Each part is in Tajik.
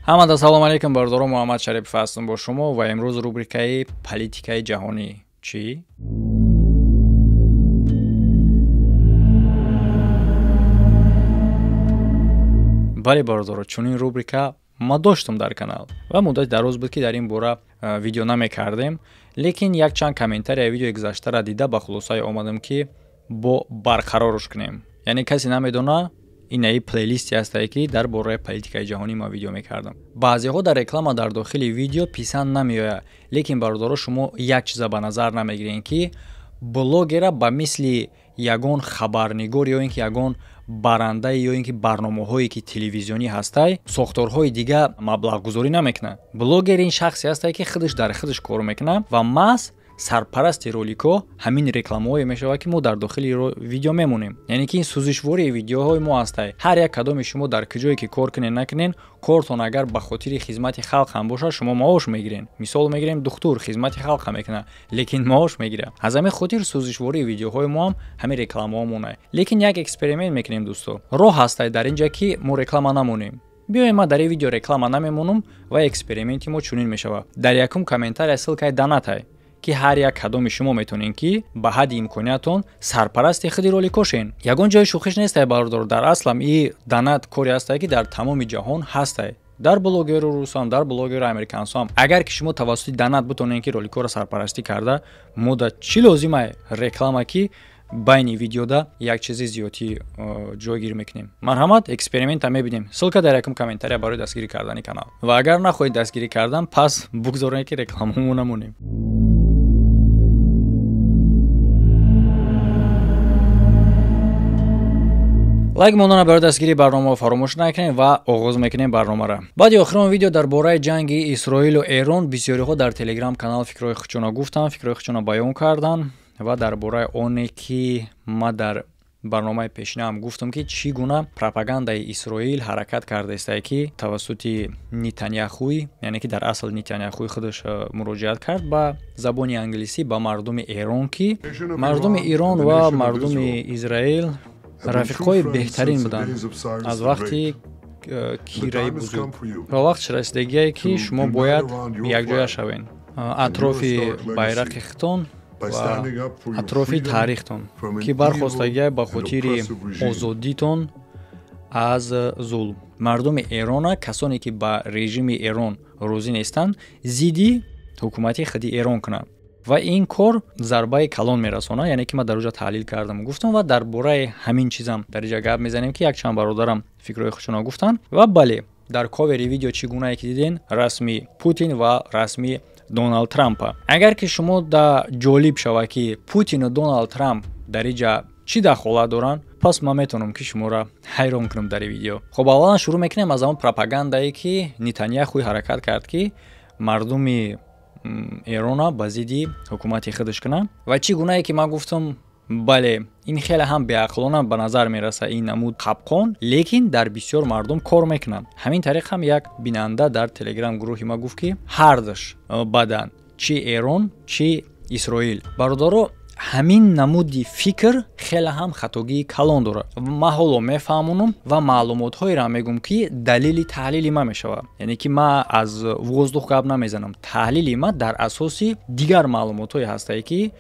Ҳамада салом алейкум, бародаро, Муҳаммад Шарипов ҳастам бо шумо ва имрӯз рубрикаи политикаи ҷаҳонӣ. Чӣ? Бале, бародаро, чунин рубрика ма доштам дар канал ва муддати дароз буд, ки дар ин бора видео намекардем, лекин якчанд комментария видеои гузаштаро дида ба хулосае омадам, ки бо барқарорш кунем. Яъне касе намедона, инаи плейлисте ҳастае, ки дар бораи политикаи ҷаҳонӣ ма видео мекардам. Баъзеҳо дар реклама дар дохили видео писанд намеояд, лекин бародаро, шумо як чиза ба назар намегирем, ки блогера ба мисли ягон хабарнигор ё ин ки ягон барандаи ё ин ки барномаҳое ки телевизионӣ ҳастай, сохторҳои дига маблағгузорӣ намекунад. Блогер ин шахсе ҳастае, ки худаш дар худаш кор мекунад ва маҳз сарпарасти роликҳо ҳамин рекламаҳое мешавад, ки мо дар дохили видео мемонем. Яъне ки ин сӯзишвории видеоҳои мо ҳастай. Ҳар як кадоми шумо дар куҷое ки кор кунен накунен, кортон агар ба хотири хизмати халқ ҳам бошад, шумо маош мегирен. Мисол мегирем, духтур хизмати халқ мекунад, лекин маош мегирад. Аз ҳамин хотир сӯзишвории видеоҳои мо ҳам ҳамин рекламаҳо монад. Лекин як эксперимент мекунем, дӯсто. Роҳ ҳастай дар ин ҷа, ки мо реклама намонем. Биёем, ман дар ин видео реклама намемонам ва эксперименти мо чунин мешавад. Дар якум комментария ссылкаи донатай, ки ҳар як кадоми шумо метавонед, ки ба ҳадди имкониятон сарпарасти худи роликҳо шен. Ягон ҷои шӯхиш нестай, бародаро, дар аслам и донат коре ҳастае, ки дар тамоми ҷаҳон ҳастай. Дар блогеру русам, дар блогеру американсоам. Агар ки шумо тавассути донат битонед, ки роликҳоро сарпарастӣ карда, мо да чӣ лозимай реклама, ки байни видеода як чизи зиёдӣ ҷойгир мекунем. Марҳамат, эксперимента мебинем. Ссылка дар якум комментария барои дастгирӣ кардани канал. Ва агар нахоҳед дастгирӣ кардан, пас бигзоред, ки рекламамо намонем. Лайк мондана барои дастгирии барномаро фаромӯш накунед ва оғоз мекунем барномаро. Баъди охирон видео дар бораи ҷанги Исроилу Эрон бисёриҳо дар Телеграм канал фикрҳои худшона гуфтанд, фикрҳои худшона баён карданд ва дар бораи оне, ки ма дар барномаи пешинаам гуфтам, ки чӣ гуна пропагандаи Исроил ҳаракат кардаистае, ки тавассути Нетаньяхуй, яъне ки дар асл Нетаньяхуй худаш муроҷиат кард ба забони англисӣ ба мардуми Эрон, ки мардуми Ирон ва мардуми Израил рафиқҳои беҳтарин буданд аз вақти кираи бузург ва вақт расидагие, ки шумо бояд якҷоя шавед атрофи байрақи хитон ва атрофи таърихтон, ки бархостагие ба хотири озодитон аз зулм. Мардуми Эрона, касоне ки ба режими Эрон розӣ нестанд, зидди ҳукумати худи Эрон кунанд ва ин кор зарбаи калон мерасонад. Яъне ки ман дар оҷа таҳлил кардам, гуфтам ва дар бораи ҳамин чизам дар инҷа гап мезанем, ки якчанд бародарам фикрҳои худшонро гуфтанд. Ва бале, дар ковери видео чӣ гунае ки диден, расми Путин ва расми Доналд Трампа. Агар ки шумо да ҷолиб шавад, ки Путину Доналд Трамп дар инҷа чӣ дахолат доранд, пас ман метавонам, ки шуморо ҳайрон кунам дар ин видео. Хоб, аввалан шурӯъ мекунем аз ҳамон пропагандае, ки Нетаньяхуй ҳаракат кард, ки мардуми Эрона ба зидди ҳукумати худаш кунад. Ва чӣ гунае ки ман гуфтам, бале, ин хеле ҳам беақлона ба назар мерасад, ин намуд қапқон, лекин дар бисёр мардум кор мекунанд. Ҳамин тариқ ҳам як бинанда дар телеграм гурӯҳи ма гуфт, ки ҳардаш бадан, чӣ Эрон, чӣ Исроил. Бародаро, ҳамин намуди фикр хеле ҳам хатогии калон дорад. Ман ҳоло мефаҳмонам ва маълумотҳоеро мегӯм, ки далели таҳлили ман мешавад. Яъне ки ман аз воздух гап намезанам. Таҳлили ман дар асоси дигар маълумотҳое ҳастае, ки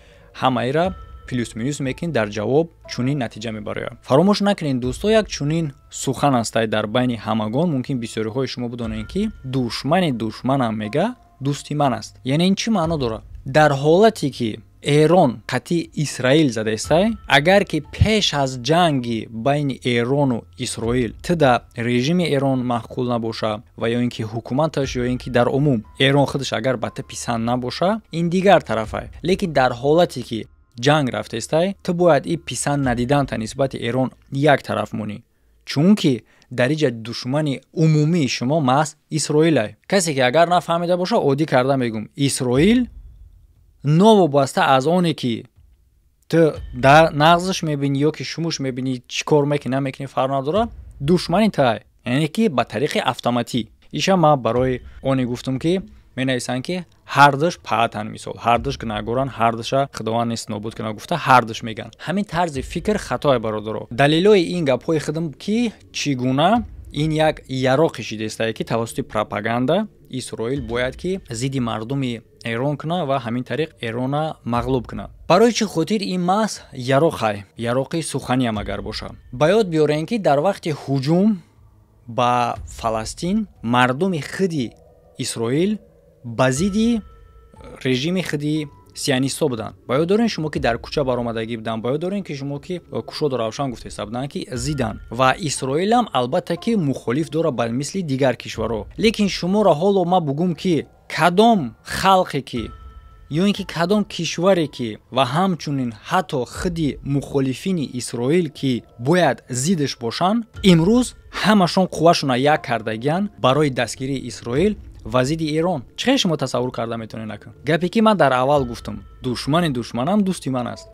ҳамаира плюс-минус мекунед, дар ҷавоб чунин натиҷа мебарояд. Фаромӯш накунед, дӯсто, як чунин сухан ҳастае дар байни ҳамагон, мумкин бисёриҳои шумо бидонед, ки душмани душманам мега дӯсти ман аст. Яъне ин чӣ маъно дорад? Дар ҳолате ки Эрон қатъи Исраил задаистай, агар ки пеш аз ҷанги байни Эрону Исроил ту да режими Эрон маъқул набоша ва ё ин ки ҳукуматаш, ё ин ки дар умум Эрон худаш агар ба ту писанд набоша, ин дигар тарафай. Лекин дар ҳолате ки ҷанг рафтаистай, ту бояд и писанд надиданта нисбати Эрон як тараф монӣ, чунки дар инҷа душмани умумии шумо маҳз Исроилай. Касе ки агар нафаҳмида боша, оддӣ карда мегӯм, Исроил новобаста аз оне ки ту дар нағзаш мебинӣ ё ки шумуш мебинӣ, чӣ кор мекунӣ намекунӣ, фарқ надорад, душмани тай, яъне ки ба тариқи автоматӣ. Иша ман барои оне гуфтам, ки менависанд, ки ҳардуш паатан, мисол, ҳардуш гунаҳгоранд, ҳардуша худованд нест нобуд кунад гуфта ҳардуш мегӯянд. Ҳамин тарзи фикр хатое, бародаро. Далелҳои ин гапҳои худам, ки чӣ гуна Ин як яроқи шидестае, ки тавассути пропаганда Исроил бояд ки зидди мардуми Эрон кунад ва ҳамин тариқ Эрона мағлуб кунад. Барои чӣ хотир ин маҳз яроқай, яроқи суханиам агар боша. Ба ёд биёрем, ки дар вақти ҳуҷум ба Фаластин мардуми худи Исроил ба зидди режими худи сионистҳо буданд. Ба ёд дорем шумо, ки дар кӯча баромадагӣ буданд, ба ёд дорем, ки шумо, ки кушоду равшан гуфтеста буданд, ки зиданд. Ва Исроилам албатта ки мухолиф дорад ба мисли дигар кишварҳо. Лекин шуморо ҳоло ман бугум, ки кадом халқе ки ё ин ки кадом кишваре ки ва ҳамчунин ҳатто худи мухолифини Исроил, ки бояд зиддаш бошанд, имрӯз ҳамашон қуввашона як кардагиянд барои дастгирии Исроил ва зидди Эрон. Чӣ хел шумо тасаввур карда метавонед накун? Гапе ки ман дар аввал гуфтам, душмани душманам дӯсти ман аст.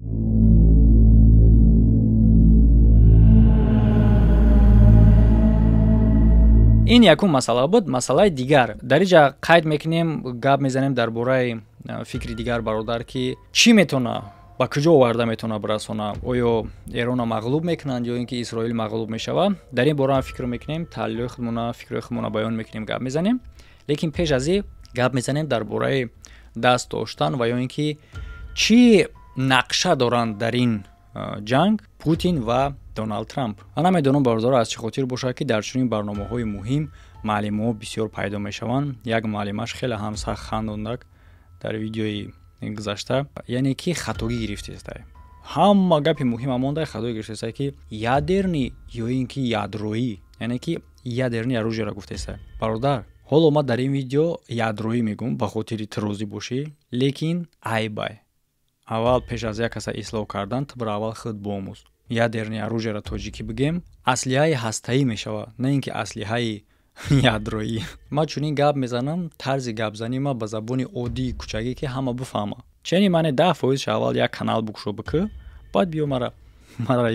Ин якум масъала буд. Масъалаи дигар дар инҷа қайд мекунем, гап мезанем дар бораи фикри дигар бародар, ки чӣ метавона, ба куҷо оварда метавона бирасона, оё Эрона мағлуб мекунанд ё ин ки Исроил мағлуб мешавад. Дар ин бора ҳам фикр мекунем, таҳлилҳои худмона, фикрҳои худмона баён мекунем, гап мезанем. Лекин пеш аз ин гап мезанем дар бораи даст доштан ва ё ин ки чӣ нақша доранд дар ин ҷанг Путин ва Доналд Трамп. Ман намедонам, бародаро, аз чӣ хотир бошад, ки дар чунин барномаҳои муҳим маълимаҳо бисёр пайдо мешаванд. Як муаллимаш хеле ҳам сахт хандондак дар видеои гузашта, яъне ки хатогӣ гирифтестай. Ҳама гапи муҳима монда, хатогӣ гирифтестай, ки ядерный ё ин ки ядроӣ, яъне ки ядерный оружие ро гуфтестай. Бародар, ҳоло ман дар ин видео ядроӣ мегӯм ба хотири ту розӣ бошӣ, лекин айбай. Аввал пеш аз як каса ислоҳ кардан ту бира аввал худ биомӯз. Ядерный оружие ро тоҷикӣ бигем, аслиҳаи ҳастаӣ мешавад, на ин ки аслиҳаи ядроӣ. Ман чунин гап мезанам, тарзи гапзании ман ба забони оддии кӯчагӣ, ки ҳама бифаҳма. Чени мане 10% аввал як канал букшо бикӯ, баъд биё маро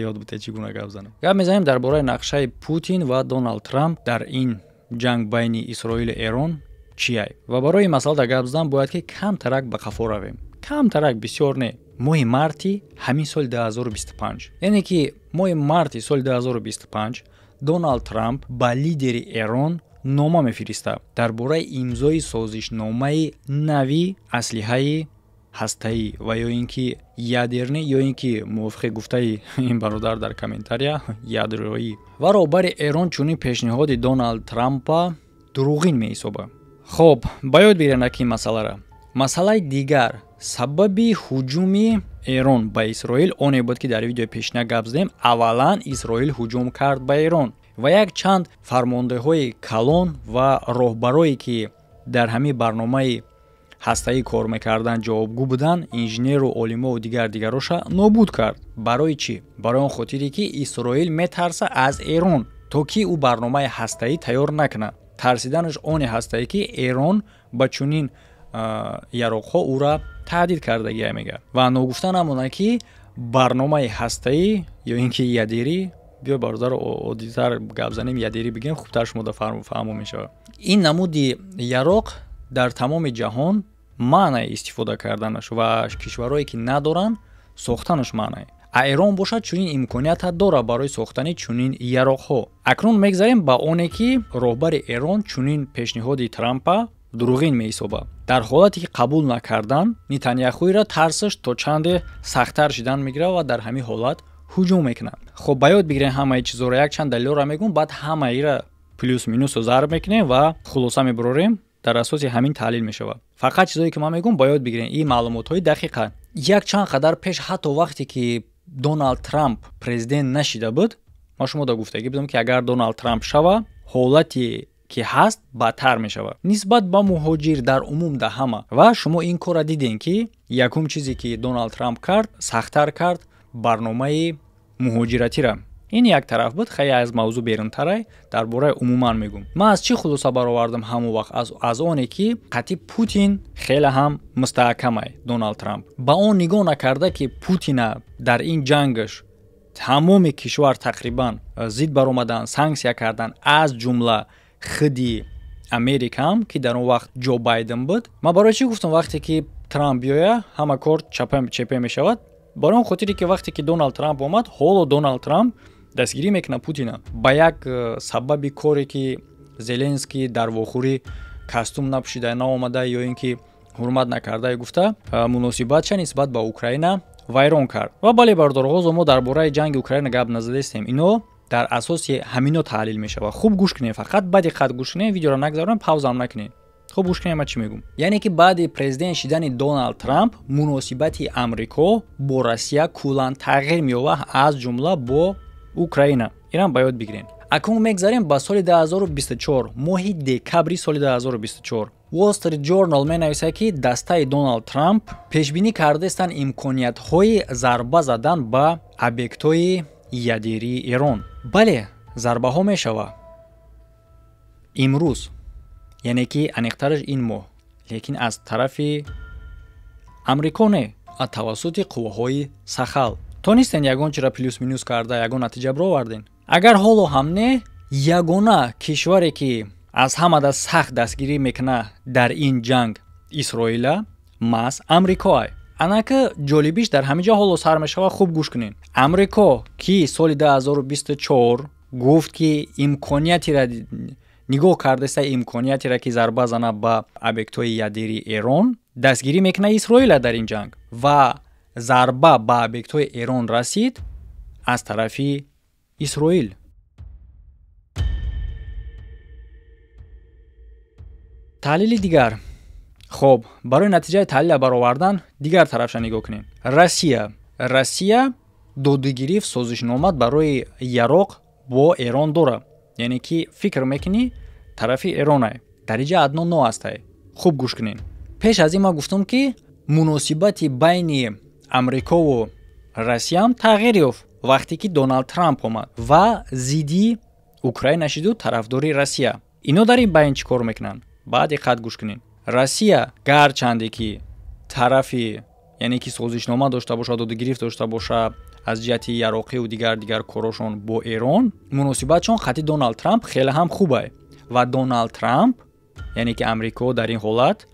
ёд бите чӣ гуна гап занам. Гап мезанем дар бораи нақшаи Путин ва Доналд Трамп дар ин ҷанг байни Исроилу Эрон чиай. Ва барои ин масъала дар гап задан бояд ки камтарак ба қафо равем. Камтарак, бисёр не. Моҳи марти ҳамин соли 2025. Яъне ки моҳи марти соли 2025 Доналд Трамп ба лидери Эрон нома мефиристад дар бораи имзои созишномаи нави аслиҳаи ҳастаӣ ва ё ин ки ядерный, ё ин ки мувофиқи гуфтаи ин бародар дар комментария ядроӣ. Ва роҳбари Эрон чунин пешниҳоди Доналд Трампа дурӯғин меҳисобад. Хоб, ба ёд бигиред ки ин масъалара. Масъалаи дигар, сабаби ҳуҷуми Эрон ба Исроил оне буд, ки дар видеои пешина гап задем. Аввалан Исроил ҳуҷум кард ба Эрон ва як чанд фармондеҳои калон ва роҳбарое, ки дар ҳамин барномаи ҳастаӣ кор мекарданд, ҷавобгӯ буданд, инженеру олимову дигар дигароша нобуд кард. Барои чӣ? Барои он хотире, ки Исроил метарса аз Эрон, то ки ӯ барномаи ҳастаӣ тайёр накунад. Тарсиданаш оне ҳастае, ки Эрон ба чунин яроқҳо ӯра таҳдид кардагия мегӯяд. Ва ногуфта намонад, ки барномаи ҳастаӣ ё ин ки ядерӣ, биё бародар оддитар гап занем, ядерӣ бигем, хубтар шумо да фаҳмо мешавад. Ин намуди яроқ дар тамоми ҷаҳон маънае истифода карданаш ва кишварҳое ки надоранд сохтанаш маънае. А Эрон бошад чунин имконията дорад барои сохтани чунин яроқҳо. Акнун мегзарем ба оне, ки роҳбари Эрон чунин пешниҳоди Трампа дурӯғин меҳисобад. Дар ҳолате ки қабул накардан, Нетаньяхуиро тарсаш то чанде сахттар шидан мегирад ва дар ҳамин ҳолат ҳуҷум мекунад. Хоб, ба ёд бигирем ҳамаи чизоро, якчанд далелҳоро мегӯм, баъд ҳамаира плюс минусро зарб мекунем ва хулоса мебарорем. Дар асоси ҳамин таҳлил мешавад. Фақат чизое ки ман мегӯм, ба ёд бигирем, ин маълумотҳои дақиқа. Як чанд қадар пеш, ҳатто вақте ки Доналд Трамп президент нашида буд, ман шумо да гуфтагӣ будам, ки агар Доналд Трамп шава, ҳолате ки ҳаст бадтар мешавад нисбат ба муҳоҷир дар умум да ҳама. Ва шумо ин корро дидем, ки якум чизе ки Доналд Трамп кард, сахттар кард барномаи муҳоҷиратиро. Ин як тараф буд, хеле аз мавзӯъ берунтарай, дар бораи умуман мегӯм. Ман аз чӣ хулоса баровардам ҳамон вақт? Аз оне ки қатъи Путин хеле ҳам мустаҳкамай Доналд Трамп. Ба он нигоҳ накарда, ки Путина дар ин ҷангаш тамоми кишвар тақрибан зид баромадан, санксия кардан, аз ҷумла худи Америкаам, ки дар он вақт Ҷо Байден буд. Ман барои чӣ гуфтам, вақте ки Трамп биёя, ҳама кор чапе мешавад? Барои он хотире, ки вақте ки Доналд Трамп омад, ҳоло Доналд Трамп Дастгирӣ мекунад Путина ба як сабаби коре, ки Зеленский дар вохӯрӣ костюм напӯшида наомада ё ин ки ҳурмат накарда гуфта, муносибатша нисбат ба Украина вайрон кард. Ва бале, бародаро, ҳозир мо дар бораи ҷанги Украина гап назадастем. Ино дар асоси ҳамино таҳлил мешавад. Хуб гӯш кунед, фақат ба диққат гӯш кунед, видеоро нагзаронед, паузам накунед. Хуб гӯш кунед, ман чӣ мегӯм. Яъне ки баъди президент шидани Доналд Трамп муносибати Амрико бо Россия куллан тағйир меёбад, аз ҷумла бо Украина. Инам ба ёд бигиред. Акнун мегзарем ба соли 2024, моҳи декабри соли 2024. Wall Street Journal менависад, ки дастаи Доналд Трамп пешбинӣ кардаистанд имкониятҳои зарба задан ба объектҳои ядерии Эрон. Бале, зарбаҳо мешавад имрӯз, яъне ки аниқтараш ин моҳ, лекин аз тарафи Амрико не, аз тавассути қувваҳои Сахал. Тонистен ягон чиро плюс-минус карда ягон натиҷа бироварден? Агар ҳоло ҳам не, ягона кишваре, ки аз ҳамада сахт дастгирӣ мекунад дар ин ҷанг Исроила, маҳз Амрикоай. Анака ҷолибиш дар ҳамин ҷо ҳоло сар мешавад. Хуб гӯш кунед. Амрико, ки соли 2024 гуфт, ки имкониятира нигоҳ кардаста, имкониятира ки зарба зана ба объектҳои ядерии Эрон, дастгирӣ мекунад Исроила дар ин ҷанг ва зарба ба объектҳои Эрон расид аз тарафи Исроил. Таҳлили дигар. Хоб, барои натиҷаи таҳлила баровардан дигар тарафша нигоҳ кунем. Россия додугирифт созишнома барои яроқ бо Эрон дорад. Яъне ки фикр мекунӣ тарафи Эронай. Дар инҷа одно но ҳастай. Хуб гӯш кунед. Пеш аз ин ман гуфтам, ки муносибати байни Амрикову Россияам тағйир ёфт вақте ки Доналд Трамп омад ва зидди Украина шиду тарафдори Россия. Ино дар ин байн чӣ кор мекунанд? Ба диққат гӯш кунед. Россия гарчанде ки тарафи, яъне ки созишнома дошта бошад, додугирифт дошта бошад аз ҷиҳати яроқиву дигар корошон бо Эрон, муносибатшон хати Доналд Трамп хеле ҳам хубай ва Доналд Трамп, яъне ки Амрико, дар ин ҳолат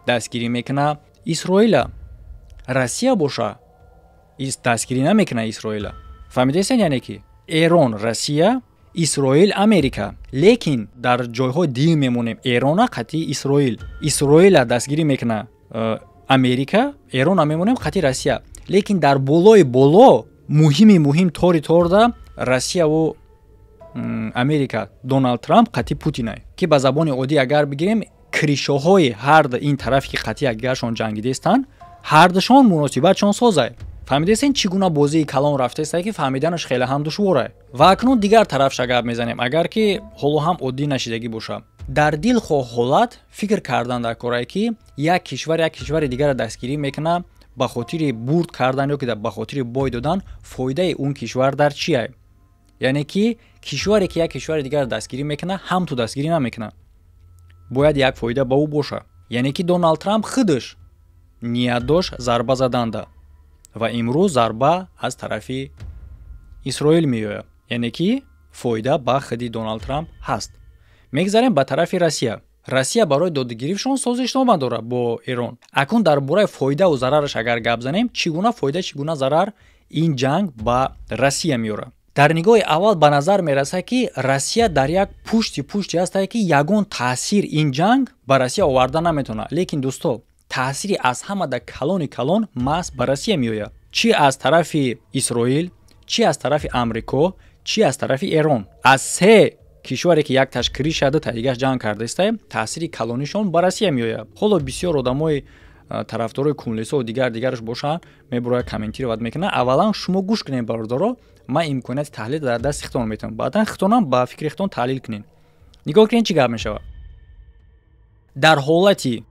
дастгирӣ мекунад Исроила. Россия боша дастгирӣ намекунад Исроила. Фаҳмидастед? Яъне ки Эрон Россия, Исроил Америка. Лекин дар ҷойҳои дим мемонем Эрона қатъи Исроил. Исроила дастгирӣ мекунад Америка, Эрона мемонем қатъи Россия. Лекин дар болои боло муҳими муҳим тори торда Россияву Америка, Доналд Трамп қатъи Путинай. Ки ба забони оддӣ агар бигирем, кришоҳои ҳар ин тарафе ки қатъи якдигаршон ҷангидестанд, ҳардушон муносибатшон созай. Фаҳмидастед, чӣ гуна бозии калон рафтаест, ки фаҳмиданаш хеле ҳам душворае. Ва акнун дигар тарафша гап мезанем, агар ки ҳоло ҳам оддӣ нашидагӣ бошад. Дар дилхоҳ ҳолат фикр кардан дар корае, ки як кишвар як кишвари дигарро дастгирӣ мекунад ба хотири бурд кардан ё ки ба хотири бой додан, фоидаи он кишвар дар чие? Яъне ки кишваре, ки як кишвари дигарро дастгирӣ мекунад, ҳам ту дастгирӣ намекунад. Бояд як фоида ба ӯ бошад. Яъне ки Доналд Трамп худаш ният дошт зарба заданда ва имрӯз зарба аз тарафи Исроил меояд. Яъне ки фоида ба худи Доналд Трамп ҳаст. Мегзарем ба тарафи Россия. Россия барои додугирифтшон созишнома дорад бо Эрон. Акнун дар бораи фоидаву зарараш агар гап занем, чӣ гуна фоида, чӣ гуна зарар ин ҷанг ба Россия меорад? Дар нигоҳи аввал ба назар мерасад, ки Россия дар як пушти пушти ҳастае, ки ягон таъсир ин ҷанг ба Россия оварда наметавонад. Лекин дӯсто, таъсири аз ҳамада калони калон маҳз ба Россия меояд. Чӣ аз тарафи Исроил, чӣ аз тарафи Амрико, чӣ аз тарафи Эрон. Аз се кишваре, ки якташ криша, дута дигаш ҷанг кардаистае, таъсири калонишон ба Россия меояд. Ҳоло бисёр одамои тарафдорои кунлисо дигараш бошанд, мебурояд комментировать мекунад. Аввалан шумо гӯш кунед, бародаро, ман имконияти таҳлил дар дасти худтон метавонам. Баъдан худтонам ба фикри худтон таҳлил кунед. Нигоҳ кунед, чӣ гап мешавад. Дар ҳолати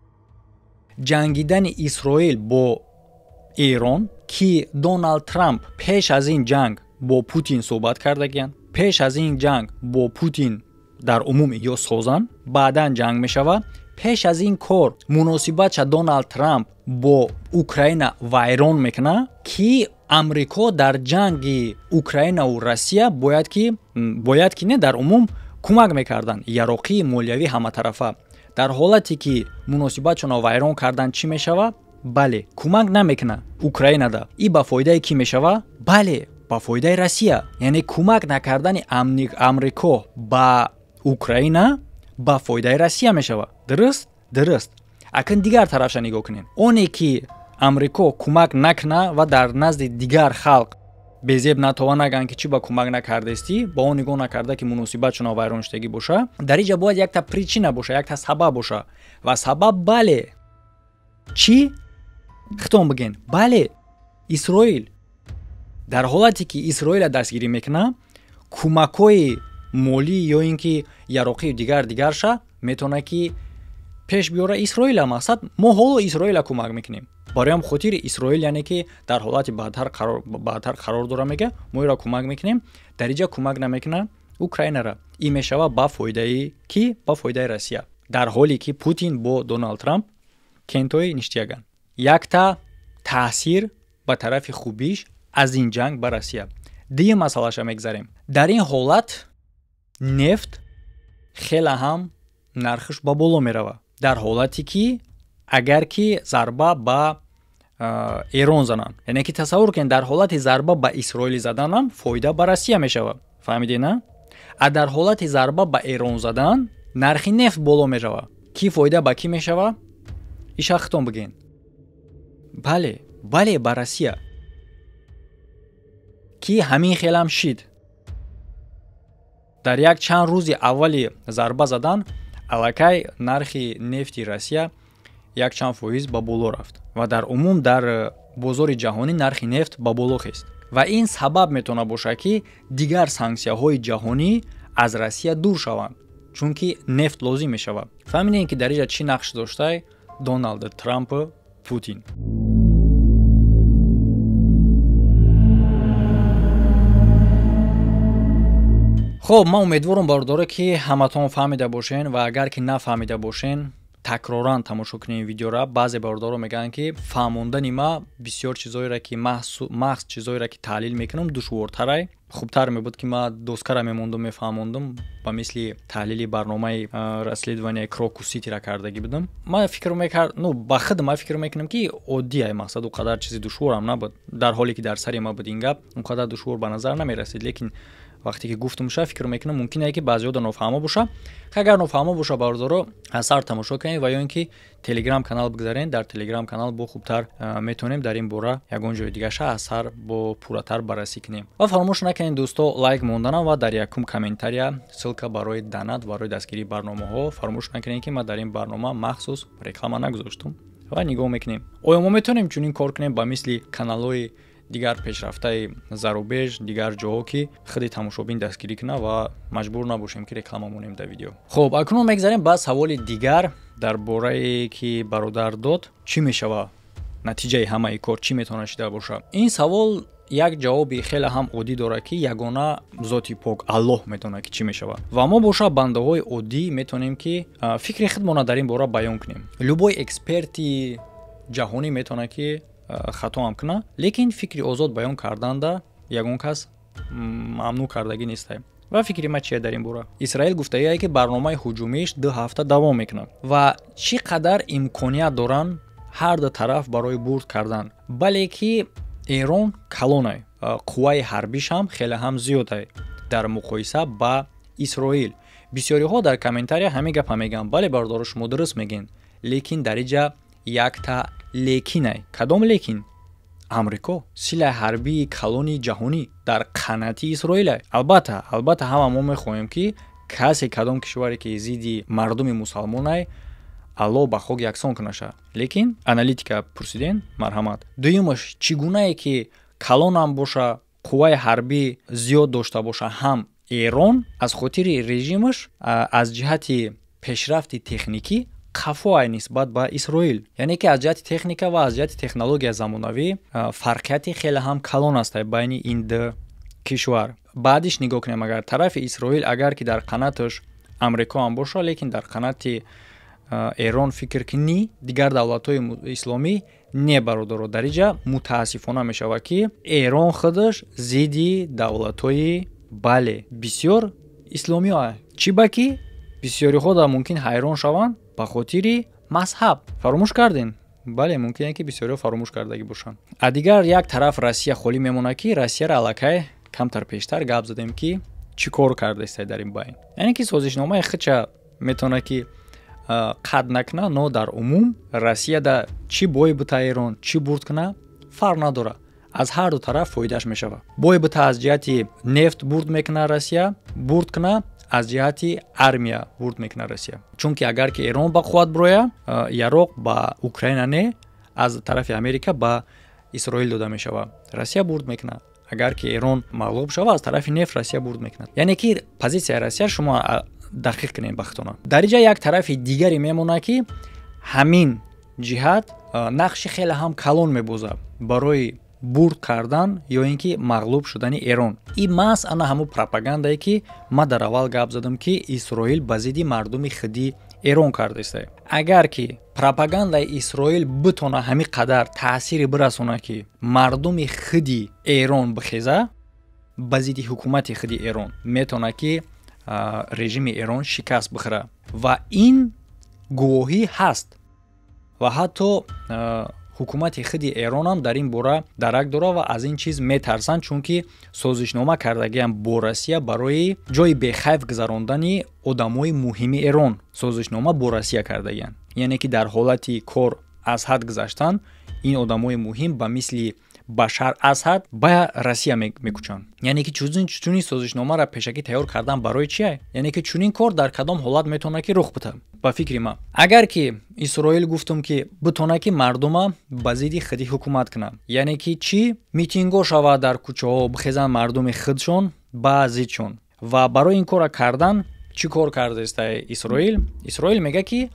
ҷангидани Исроил бо Эрон, ки Доналд Трамп пеш аз ин ҷанг бо Путин суҳбат кардагиянд, пеш аз ин ҷанг бо Путин дар умум ё созанд, баъдан ҷанг мешавад. Пеш аз ин кор муносибатша Доналд Трамп бо Украина вайрон мекунад, ки Амрико дар ҷанги Украинаву Россия бояд ки не дар умум кӯмак мекарданд, яроқии молиявӣ ҳаматарафа. Дар ҳолате ки муносибатшонро вайрон кардан, чӣ мешавад? Бале, кӯмак намекунад Украинада. И ба фоидаи кӣ мешавад? Бале, Ба фоидаи Россия. Яъне кӯмак накардани Амрико ба Украина ба фоидаи Россия мешавад. Дуруст? Дуруст. Акн дигар тарафша нигоҳ кунем. Оне ки Амрико кӯмак накуна ва дар назди дигар халқ безеб натова наган ки чӣ ба кӯмак накардестӣ, ба он нигоҳ накарда ки муносибатшона вайроншудагӣ боша, дар инҷа бояд якта причина боша, якта сабаб боша. Ва сабаб бале чӣ? Хитон бигӯен. Бале, Исроил. Дар ҳолате ки Исроила дастгирӣ мекуна, кӯмакҳои молӣ ё ин ки яроқию дигар дигарша метавонад ки пеш биёра Исроила. Мақсад мо ҳоло Исроила кӯмак мекунем. Барои хотири Исроил, яъне ки дар ҳолати баъдтар қарор дора, мега мо иро кӯмак мекунем. Дар инҷа кӯмак намекуна Украинара. Ин мешава ба фоидаи ки? Ба фоидаи Россия. Дар ҳоле ки Путин бо Доналд Трамп кентои ништияган. Якта таъсир ба тарафи хубиш аз ин ҷанг ба Россия. Дуюм масъалаша мегзарем. Дар ин ҳолат нефт хеле ҳам нархиш ба боло меравад. Дар ҳолате ки агар ки зарба ба Эрон зананд, яъне ки тасаввур кунед, дар ҳолати зарба ба Исроил заданам фоида ба Россия мешавад. Фаҳмидед, на? А дар ҳолати зарба ба Эрон задан нархи нефт боло меравад. Ки фоида ба кӣ мешавад? Иша хитон бигӯен. Бале, бале, ба Россия. Ки ҳамин хелам шид. Дар як чанд рӯзи аввали зарба задан аллакай нархи нефти Россия якчанд фоиз ба боло рафт ва дар умум дар бозори ҷаҳонӣ нархи нефт ба боло хест. Ва ин сабаб метавонад бошад ки дигар санксияҳои ҷаҳонӣ аз Россия дур шаванд, чунки нефт лозим мешавад. Фаҳмидем ки дар инҷа чӣ нақш доштай Доналд Трамп, Путин. Хоб, ман умедворам, бародаро, ки ҳаматон фаҳмида бошен ва агар ки нафаҳмида бошен, такроран тамошо кунем видеора. Баъзе бародаро мегӯянд ки фаҳмондани ма бисёр чизоеро ки махз чизоеро ки таҳлил мекунам душвортарай. Хубтар мебуд ки ма доскара мемондум, мефаҳмондум, ба мисли таҳлили барномаи расследование Крокус Ситира кардагӣ будам. Ман фикр мекард, ну ба худ ман фикр мекунам ки оддӣ ай мақсад, он қадар чизи душворам набуд. Дар ҳоле ки дар сари ма буд ин гап, он қадар душвор ба назар намерасид, лекин вақте ки гуфтумша фикр мекунам мумкин е ки баъзеҳо нофаҳмо боша. Агар нофаҳмо боша, бародаро, аз сар тамошо кунед ва ё ин ки Телеграм канал бигзарен. Дар Телеграм канал бо хубтар метавонем дар ин бора ягон ҷои дигаша аз сар бо пурратар баррасӣ кунем. Ва фаромӯш накунед, дӯсто, лайк монданам ва дар якум комментария ссылка барои донат, барои дастгирии барномаҳо. Фаромӯш накунед ки ман дар ин барнома махсус реклама нагузоштум ва нигоҳ мекунем. Оё мо метавонем чунин кор кунем ба мисли каналҳои дигар пешрафтаи зарубеж, дигар ҷоҳо ки худи тамошобин дастгирӣ кунад ва маҷбур набошем ки реклама монем дар видео. Хоб, акнун мегзарем ба саволи дигар дар борае ки бародар дод. Чӣ мешава натиҷаи ҳамаи кор, чӣ метавонад шида бошад? Ин савол як ҷавоби хеле ҳам оддӣ дорад ки ягона зоти пок Аллоҳ медонад ки чӣ мешавад. Ва мо боша бандаҳои оддӣ метавонем ки фикри худмонро дар ин бора баён кунем. Любой эксперти ҷаҳонӣ метавонад ки хато ҳам кунад, лекин фикри озод баён карданда ягон кас мамнӯъ кардагӣ нестай. Ва фикри ман чия дар ин бора? Исраил гуфтагие ки барномаи ҳуҷумиш 2 ҳафта давом мекунад ва чӣ қадар имконият доранд ҳар ду тараф барои бурд кардан. Бале ки Эрон калонай, қувваи ҳарбиш ҳам хеле ҳам зиёдай дар муқоиса ба Исроил. Бисёриҳо дар комментария ҳамин гапа мегӯянд. Бале, бародаро, шумо дуруст мегӯед, лекин дар инҷа якта лекинай. Кадом лекин? Амрико силаи ҳарбии калони ҷаҳонӣ дар қанати Исроилай. Албатта, албатта ҳама мо мехоҳем ки касе кадом кишваре ки зидди мардуми мусалмонай, Аллоҳ ба хок яксон кунаша. Лекин аналитика пурсиден, марҳамат. Дуюмаш, чӣ гунае ки калонам боша, қувваи ҳарбӣ зиёд дошта боша ҳам Эрон аз хотири режимаш аз ҷиҳати пешрафти техникӣ қафоай нисбат ба Исроил. Яъне ки аз ҷиҳати техника ва аз ҷиҳати технология замонавӣ фарқияти хеле ҳам калон аст байни ин ду кишвар. Баъдиш нигоҳ кунем, агар тарафи Исроил агар ки дар қанаташ Амрико ҳам боша, лекин дар қанати Эрон фикр кунӣ, дигар давлатҳои исломӣ не, бародаро, дар инҷа мутаассифона мешавад ки Эрон худаш зидди давлатҳои бале бисёр исломиҳо. Чӣ ба ки бисёриҳо да мумкин ҳайрон шаванд ба хотири мазҳаб. Фаромӯш кардем, Бале, мумкине, ки бисёриҳо фаромӯш кардагӣ бошанд. А дигар як тараф Россия холӣ мемонад, ки Россияро аллакай камтар пештар гап задем, ки чӣ кор кардаистай дар ин байн. Яъне ки созишномаи худша метавонад ки қад накуна, но дар умум Россияда чӣ бой бута Эрон, чӣ бурд куна, фарқ надорад, аз ҳар ду тараф фоидааш мешавад. Бой бута, аз ҷиҳати нефт бурд мекунад Россия, бурд куна, аз ҷиҳати армия бурд мекунад Россия, чунки агар ки Эрон ба қувват бироя, яроқ ба Украина не, аз тарафи Америка ба Исроил дода мешавад, Россия бурд мекунад. Агар ки Эрон мағлуб шавад, аз тарафи нефт Россия бурд мекунад. Яъне ки позитсияи Россия шумо дақиқ кунед бахтона. Дар инҷа як тарафи дигаре мемонад, ки ҳамин ҷиҳат нақши хеле ҳам калон мебозад барои бурд кардан ё ин ки мағлуб шудани Эрон. Ин маҳз ана ҳамун пропагандае, ки ман дар аввал гап задам, ки Исроил ба зидди мардуми худи Эрон кардаиста. Агар ки пропагандаи Исроил битона ҳамин қадар таъсире бирасонад, ки мардуми худи Эрон бихеза ба зидди ҳукумати худи Эрон, метавонад, ки режими Эрон шикаст бихӯрад. Ва ин гувоҳӣ ҳаст ва ҳатто ҳукумати худи Эронам дар ин бора дарак дорад ва аз ин чиз метарсанд, чунки созишнома кардагиам бо Россия барои ҷои бехайф гузарондани одамои муҳими Эрон созишнома бо Россия кардагианд. Яъне ки дар ҳолати кор аз ҳад гузаштан, ин одамои муҳим ба мисли Башар Асад ба Россия мекӯчанд. Яъне ки чунин созишномаро пешакӣ тайёр кардан барои чия? Яъне ки чунин кор дар кадом ҳолат метавонад ки рух битад? Ба фикри ман, агар ки Исроил, гуфтум, ки битонад, ки мардума ба зидди худи ҳукумат кунанд, яъне ки чӣ митингҳо шавад дар кӯчаҳо, бихезанд мардуми худшон ба зидшон. Ва барои ин корро кардан чӣ кор кардаиста Исроил? Исроил мегӯяд, ки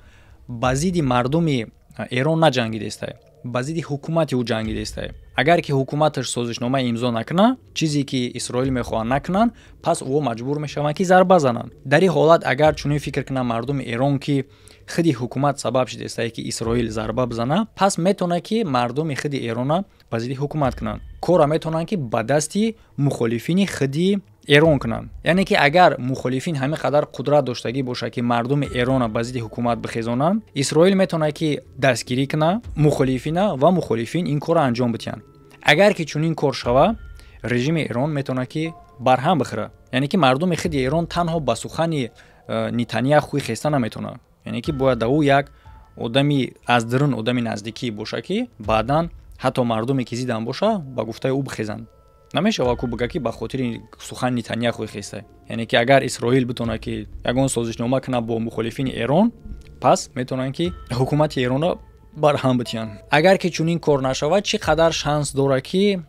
ба зидди мардуми Эрон наҷангидаистай, ба зидди ҳукумати ӯ ҷангидаистай. Агар ки ҳукуматаш созишнома имзо накунад, чизе ки Исроил мехоҳанд накунанд, пас ӯ маҷбур мешаванд, ки зарба зананд. Дар ин ҳолат агар чунин фикр кунанд мардуми Эрон, ки худи ҳукумат сабаб шидаистае, ки Исроил зарба бизанад, пас метавонад, ки мардуми худи Эрона ба зидди ҳукумат кунанд. Корро метавонанд, ки ба дасти мухолифини худи Эрон кунанд. Яъне ки агар мухолифин ҳамин қадар қудрат доштагӣ бошад, ки мардуми Эрона ба зидди ҳукумат бихезонанд, Исроил метавонад, ки дастгирӣ кунад мухолифина ва мухолифин ин корро анҷом бидиҳанд. Агар ки чунин кор шавад, режими Эрон метавонад, ки барҳам бихӯрад. Яъне ки мардуми худи Эрон танҳо ба сухани Нетаняхуи хеста наметавонад. Яъне ки бояд да ӯ як одами аз дарун, одами наздикӣ боша, ки баъдан ҳатто мардуме ки зидам боша, ба гуфтаи ӯ бихезанд. Намешавад ку бигӯяд, ки ба хотири сухани Нетаняхуи хеста. Яъне ки агар Исроил битонад, ки ягон созишнома кунад бо мухолифини Эрон, пас метавонанд, ки ҳукумати Эронро барҳам битиҳанд. Агар ки чунин кор нашавад, чӣ қадар шанс дорад, ки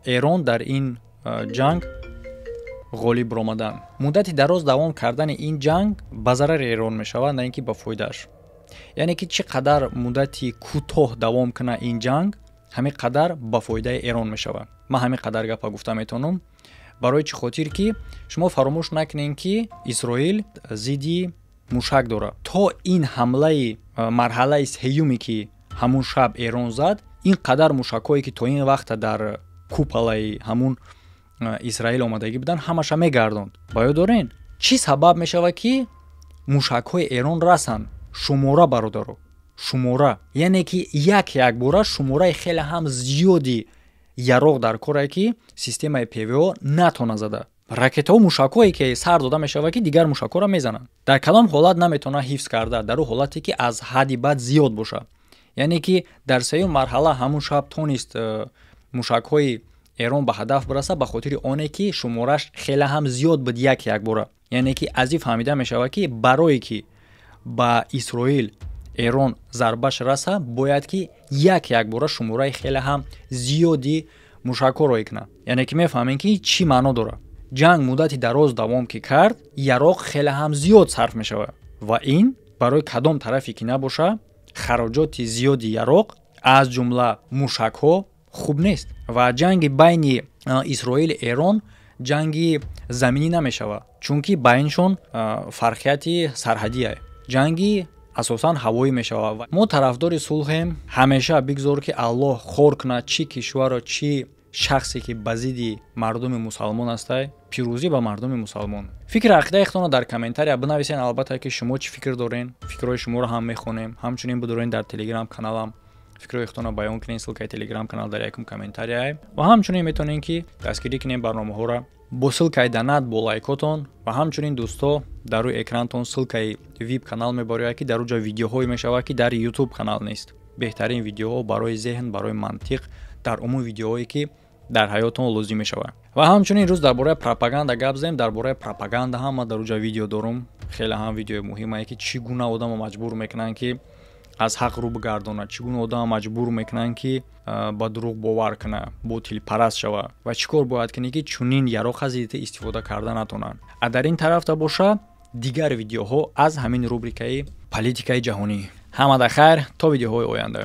Эрон дар ин ҷанг ғолиб баромадан? Муддати дароз давом кардани ин ҷанг ба зарари Эрон мешавад, на ин ки ба фоидааш. Яъне ки чӣ қадар муддати кӯтоҳ давом кунад ин ҷанг, ҳамин қадар ба фоидаи Эрон мешавад. Ман ҳамин қадар гапа гуфта метавонам. Барои чӣ хотир ки шумо фаромӯш накунед, ки Исроил зидди мушак дорад. То ин ҳамлаи марҳалаи сеюме, ки ҳамун шаб Эрон зад, ин қадар мушакҳое, ки то ин вақта дар куполаи ҳамун Исраил омадагӣ буданд, ҳамаша мегардонд. Ба ёд дорен, чӣ сабаб мешавад, ки мушакҳои Эрон расанд? Шумора, бародаро, шумора. Яъне ки як якбора шумораи хеле ҳам зиёди яроқ дар коре, ки системаи ПВО натона зада. Ракетаҳо, мушакҳое, ки сар дода мешавад, ки дигар мушакҳоро мезананд, дар кадом ҳолат наметавонад ҳифз карда? Дар ӯ ҳолате, ки аз ҳадди бад зиёд бошад. Яъне ки дар сеюм марҳала ҳамун шаб тонист мушакҳои Эрон ба ҳадаф бирасад, ба хотири оне ки шумораш хеле ҳам зиёд буд як якбора. Яъне ки аз ин фаҳмида мешавад, ки барое ки ба Исроил Эрон зарбаш раса, бояд ки як якбора шумораи хеле ҳам зиёди мушакҳо роӣ кунад. Яъне ки мефаҳмем, ки чӣ маъно дорад. Ҷанг муддати дароз давом ки кард, яроқ хеле ҳам зиёд сарф мешавад ва ин барои кадом тарафе ки набоша, хароҷоти зиёди яроқ, аз ҷумла мушакҳо, хуб нест. Ва ҷанги байни Исроили Эрон ҷанги заминӣ намешавад, чунки байншон фарқияти сарҳадие. Ҷанги асосан ҳавоӣ мешавад. Мо тарафдори сулҳем ҳамеша. Бигзор, ки Аллоҳ хор кунад чӣ кишварро, чӣ шахсе, ки ба зидди мардуми мусалмон ҳастай. Пирӯзӣ ба мардуми мусалмон. Фикри ақидаи худтонро дар комментария бинависен. Албатта, ки шумо чӣ фикр дорен, фикрҳои шуморо ҳам мехонем. Ҳамчунин бидорен дар Телеграм каналам. Фикрҳои худтонро баён кунед. Ссылкаи Телеграм канал дар якум комментария. Ва ҳамчунин метавонед, ки дастгирӣ кунед барномаҳоро бо ссылкаи донат, бо лайкотон. Ва ҳамчунин, дӯсто, дар рӯи экрантон ссылкаи VIP канал мебарояд, ки дар уҷа видеоҳое мешавад, ки дар Ютуб канал нест. Беҳтарин видеоҳо барои зеҳн, барои мантиқ, дар умум видеоҳое, ки дар ҳаётон лозим мешавад. Ва ҳамчунин рӯз дар бораи пропаганда гап задем. Дар бораи пропаганда ҳам ман дар уҷа видео дорум. Хеле ҳам видеои муҳимае, ки чӣ гуна одамо маҷбур мекунанд, ки аз ҳақ рӯ бигардонад, чӣ гуна одама маҷбур мекунанд, ки ба дурӯғ бовар кунад, ботилпараст шавад ва чӣ кор бояд кунӣ, ки чунин яроқа зидди истифода карда натонанд. А дар ин тарафта боша дигар видеоҳо аз ҳамин рубрикаи политикаи ҷаҳонӣ. Ҳамада хайр, то видеоҳои оянда.